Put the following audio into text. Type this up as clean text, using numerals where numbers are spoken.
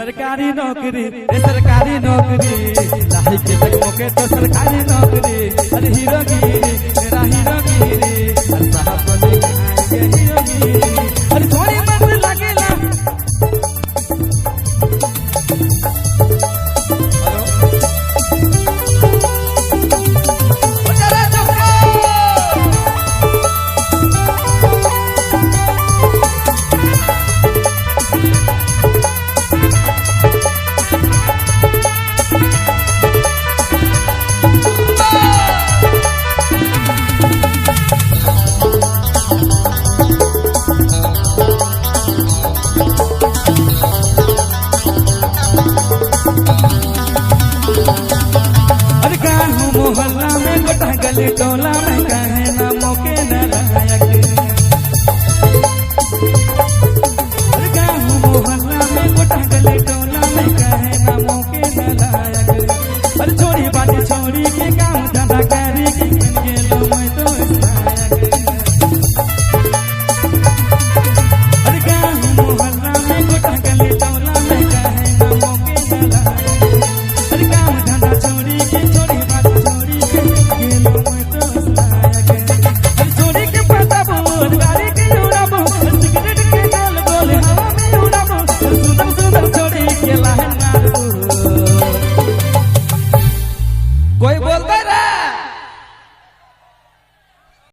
सरकारी नौकरी रे सरकारी नौकरी लाही के तक मोके तो सरकारी नौकरी। अरे हीरोगिरी मेरा हीरोगिरी, अरे साहब को दिखाएंगे हीरोगिरी। अरे थोड़ी मत लगेला। अरे गाँव मोहल्ला में गोटा गली टोला